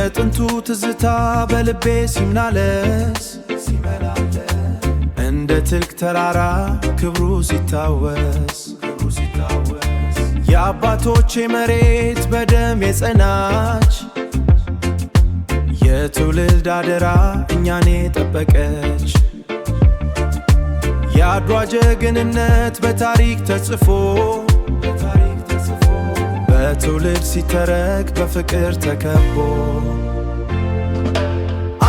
የጥንቱ ትዝታ በልቤ ሲምናለስ፣ እንደ ትልቅ ተራራ ክብሩ ሲታወስ፣ የአባቶቼ መሬት በደም የጸናች፣ የትውልድ አደራ እኛን የጠበቀች፣ የአድዋ ጀግንነት በታሪክ ተጽፎ፣ በትውልድ ሲተረክ በፍቅር ተከቦ።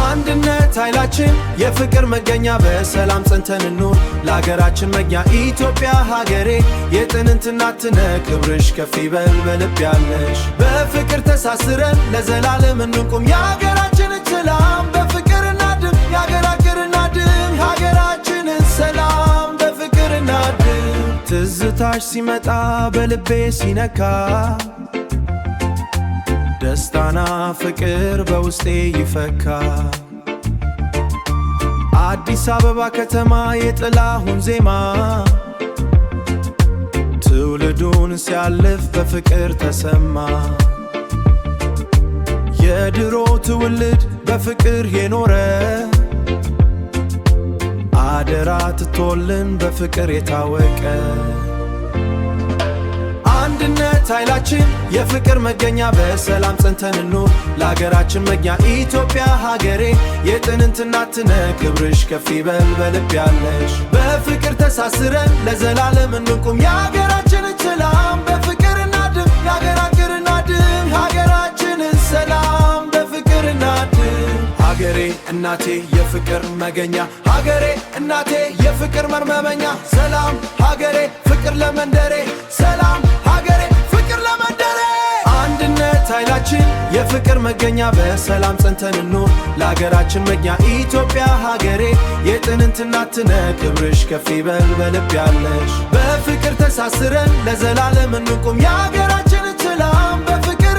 አንድነት ኃይላችን፣ የፍቅር መገኛ፣ በሰላም ጸንተን እንኑር ለሀገራችን መግኛ። ኢትዮጵያ ሀገሬ፣ የጥንት እናትነ፣ ክብርሽ ከፍ ይበል በልብ ያለሽ። በፍቅር ተሳስረን ለዘላለም እንቁም፣ የሀገራችንን ሰላም በፍቅር እናድም፣ የሀገራችንን እናድም፣ ሀገራችንን ሰላም በፍቅር እናድም። ትዝታሽ ሲመጣ በልቤ ሲነካ፣ ደስታና ፍቅር በውስጤ ይፈካ። አዲስ አበባ ከተማ የጥላሁን ዜማ ትውልዱን ሲያልፍ በፍቅር ተሰማ። የድሮ ትውልድ በፍቅር የኖረ፣ አደራ ትቶልን በፍቅር የታወቀ። አንድነት ኃይላችን፣ የፍቅር መገኛ፣ በሰላም ጸንተን እንኑር ለሀገራችን መግኛ። ኢትዮጵያ ሀገሬ፣ የጥንት እናትነ፣ ክብርሽ ከፍ ይበል በልብ ያለሽ። በፍቅር ተሳስረን ለዘላለም እንቁም፣ የሀገራችንን ሰላም በፍቅር እናድም፣ የሀገራችንን እናድም፣ ሀገራችንን ሰላም በፍቅር እናድም። ሀገሬ እናቴ፣ የፍቅር መገኛ፣ ሀገሬ እናቴ፣ የፍቅር መርመመኛ። ሰላም ሀገሬ፣ ፍቅር ለመንደሬ፣ ሰላም ሀገሬ፣ ፍቅር ለመንደሬ። አንድነት ኃይላችን፣ የፍቅር መገኛ፣ በሰላም ጸንተን እንኑር ለሀገራችን መግኛ። ኢትዮጵያ ሀገሬ፣ የጥንት እናትነ፣ ክብርሽ ከፍ ይበል በልብ ያለሽ። በፍቅር ተሳስረን ለዘላለም እንቁም፣ የሀገራችንን ሰላም በፍቅር